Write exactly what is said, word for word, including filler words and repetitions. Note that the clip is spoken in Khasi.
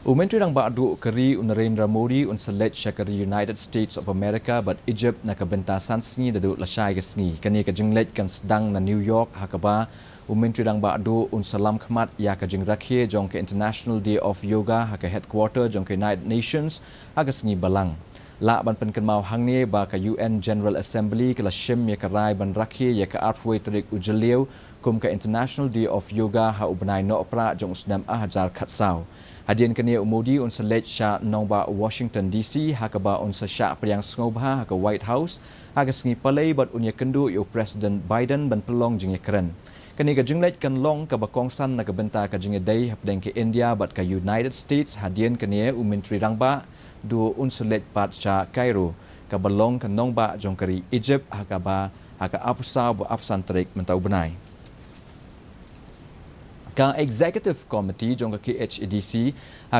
U Myntri Rangbah Duh ka ri u Narendra Modi un sa leit sha ka ri United States of America bad Egypt na ka bynta san sngi naduh lashai ka sngi. Kane ka jingleit kan sdang na New York ha kaba u Myntri Rangbah Duh un sa lam khmat ïa ka jingrakhe jong ka International Day of Yoga ha ka headquarter jong ka United Nations ha ka sngi Balang. Lah ban pynkynmaw hangne ba ka U N General Assembly ka la shim ïa ka rai ban rakhe ïa ka arphew tarik u Jylliew kum ka International Day of Yoga ha u bnai Nohprah jong u snem ar hajar khatsaw. Hadien kane u Modi un sa leit sha nongbah Washington D C ha kaba un sa shah pdiang sngewbha ha ka White House ha ka sngi Palei bad un ïakynduh ïa u President Biden ban pynlong jingïakren. Kane ka jingleit kan long kaba kongsan na ka bynta ka jingïadei hapdeng ka India bad ka United States. Hadien kane u Myntri Rangbah Duh un sa leit pat sha Cairo kaba long ka nongbah jong ka ri Egypt ha kaba ha ka arphew saw bad arphew san tarik mynta u bnai. Ka Executive Committee jong ka K H A D C ha